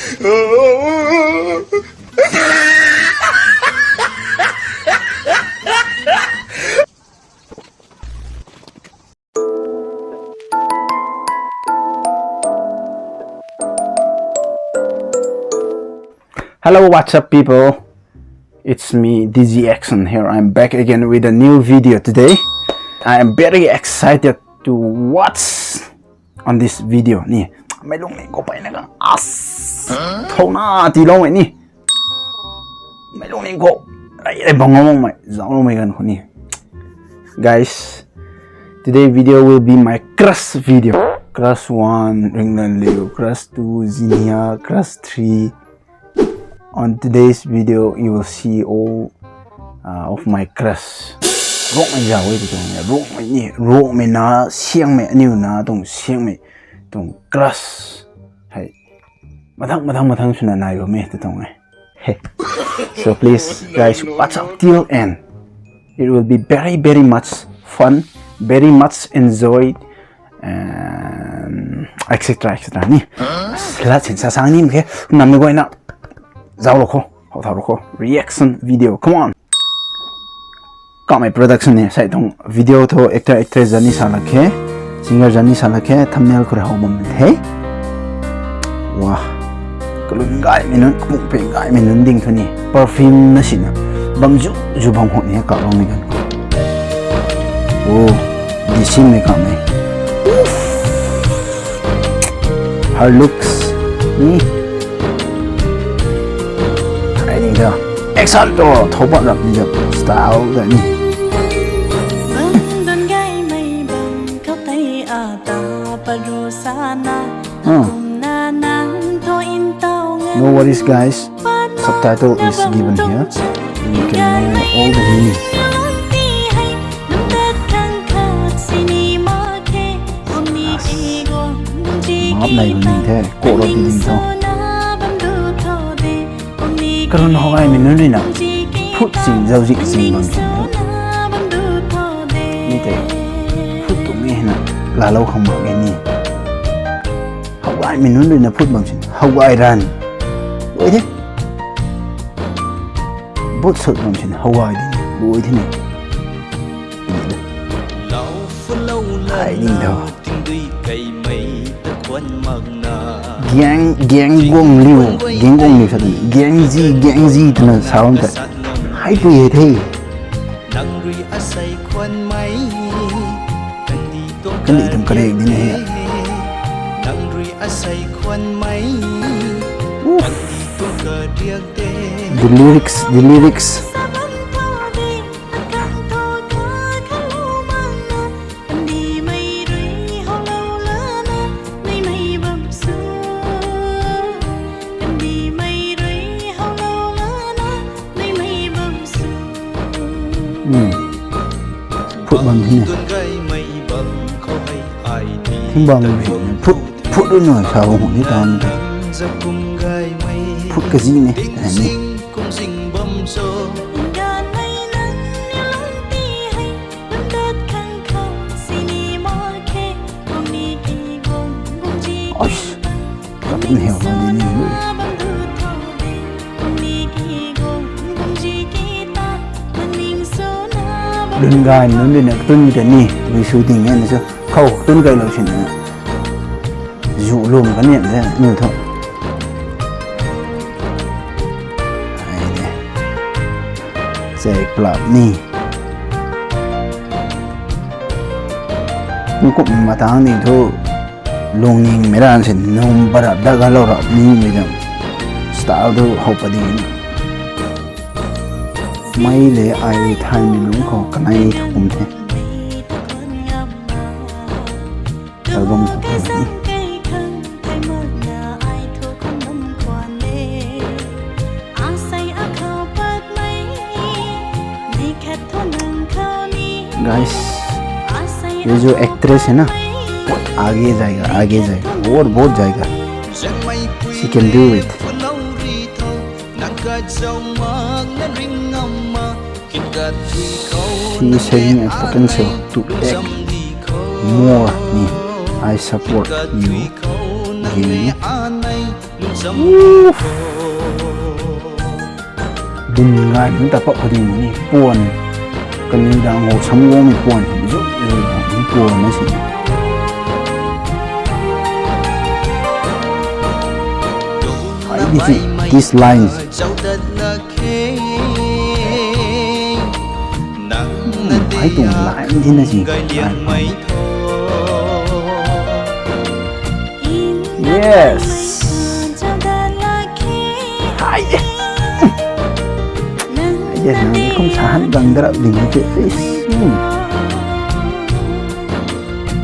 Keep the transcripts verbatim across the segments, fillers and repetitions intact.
Hello, what's up, people? It's me, D Z Action here. I'm back again with a new video today. I am very excited to watch on this video ni. Mei lungning khou peyna kang as thouna tiiloumei ni. Mei lungning khou ai ai bang ngam mei zaucloumei ganv khou ni. Guys, today video will be my crush video. Crush one, Ringlanliu. Crush two, Zinia. Crush three. On today's video, you will see all uh, of my crush. Rongmei zauc e tuang, rongmei ni, rongmei na siangmei, aniu na tuang siangmei tuang crush hei mathang mathang mathang swna nai bam e tuang e. Hey. So please, guys, watch up till end. It will be very, very much fun, very much enjoyed, and et cetera, et cetera ni. Lat sin sa sang ni mak khe, nammei guayna zauclou kho, how thau lou kho. Reaction video, come on. Kamei production ni, sai tuang video thu actor, actress zani sa lak khe, singer zani sa lak khe, thumbnail khou rui how bam the. Wah. Kalun gaymei nunc, kapung peng gaymei nunc ding thu ni. Perfume na sina bam zu zu bam hou ni, kaloumei ganv khou. Oh, di sinmei kamei. Her looks ni. Ai ni da. Action to, thou pat rap ni da. Style da ni. Bang dun gaymei bang khou tei ata paru sana. Ah. Kumna nang tho in tau ngan. No worries, guys. Subtitle is given here. You can know all the meaning. Maap nai hu ning the, koro ti ding tho. Karun hou gaymei nunc rui na phut sing zauzik sing bam sing tho. Mi tei phut tu mi hei na laalou khang mak ge ni. How gaymei nunc rui na phut bam sing, how gay ran. Oi the. Bot sot bam sing, how gay di. Oi the ni. Ai ni tho. Gang, gang guang liu, gang guang liu sa tun. Gang zi, gang zi twna sa bam tei. Hai pui hei the. Kandih tuang karek di na he. Uff. The lyrics, the lyrics. Hmm. Phut bam hi na. Thing bam hi na. Phut, phut rui na sa bam hi tan. Phut kazi ni, ni. Oish, kapun hei lo di ni. Lun gay nunc rui na tun tei ni, lui sw ding e na cho. Khou tun kailou sin na. Zu lum ka niam de, niw tho. Ai de. Chek plap ni. Nkup matang ding thu lungning mei ran sin num parap dat galou rap ni mei dam. Style thu how pa ding. Mei le ai thaymei lungc khou kanei thu kum the. Album khou kanei. Guys, ये जो actress है ना, आगे जाएगा, आगे जाएगा, और बहुत जाएगा। She can do it. She is having a potential to act more ni. I support you, Gini. Uff. Dun ngai nunc ta pak khading ni puan. Kaniw dang ho sam guangmei puan. Zuk zuk ni puan na si. Ai di si, these lines. Hmm, ai tuang line di na si. Yes. Hai. Ai de, nang ni kum sa han gang darap ding ni te. Hmm.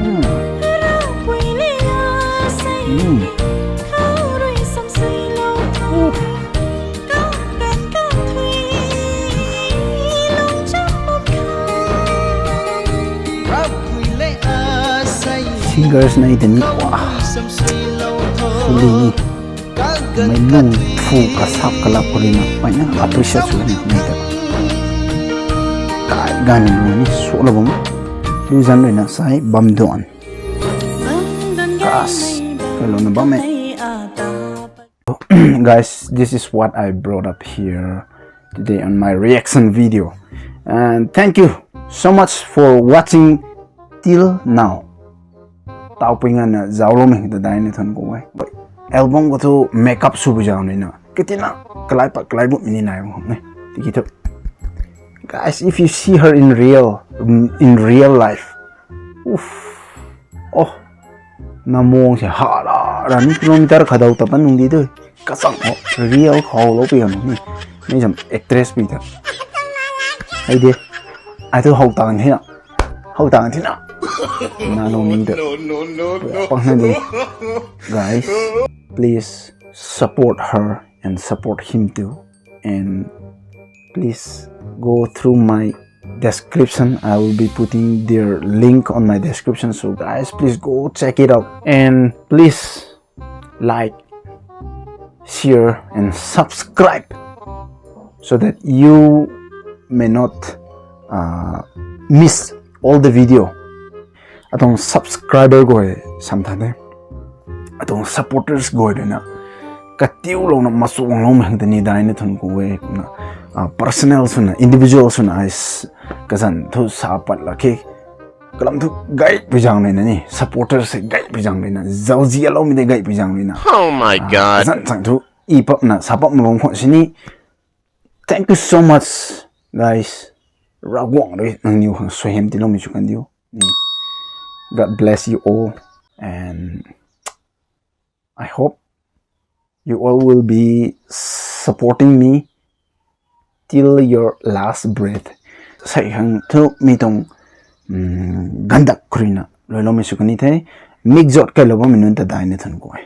Hmm. Hmm. Singers nei tei ni, wow. Fully ni. Mei lung phu kasap kalap khou rui na, mei na appreciate sw ni nei ta. Kai gani lu ni sw la bam. Lu zan rui na sai bam duan. Kas, kai lou na bam e. Guys, this is what I brought up here today on my reaction video. And thank you so much for watching till now. Taw pui nganvna zaucloumei ta daina thuan khou e. Album khou thu makeup sw bu zauc nina. Katina, kalai pat kalai bu mini nai bam khang e. Tiki thu. Guys, if you see her in real, in real life, uff, oh, na mung se ha la, ra ni kilometer khadau ta pan nung di tu. Kasang ho, real khou lou pi hanu ni. Mei zam actress pi ta. Ai de. Ai tu hou tang thina. Hou tang thina. Na lou ning de. No, no, no, no. Pang na de. Guys, please support her and support him too. And please go through my description. I will be putting their link on my description. So guys, please go check it out. And please like, share, and subscribe so that you may not uh, miss all the video. Atuang subscriber guay sam tha de. Atuang supporters guay rui na katiulouna machuangloumei hang tei ni daina thuan khou e. Kumna, ah, personal swna, individual swna ai s-, kazan thu sa pat la khe. Kalam thu gay pui zang rui na ni, supporters se gay pui zang rui na, zauzialoumei de gay pui zang rui na. Oh my God. Kazan chang thu i papna sa pap ma bam khwan sini. Thank you so much, guys. Ravguangc rui nangniw khang suaihiam tiiloumei sw kan diu. God bless you all, and I hope you all will be supporting me till your last breath. Sai khang thu mi tuang, mm, gandak khou rui na luailoumei sw kan ni the. Mik zot kailou bammei nunc ta daina thuan khou e.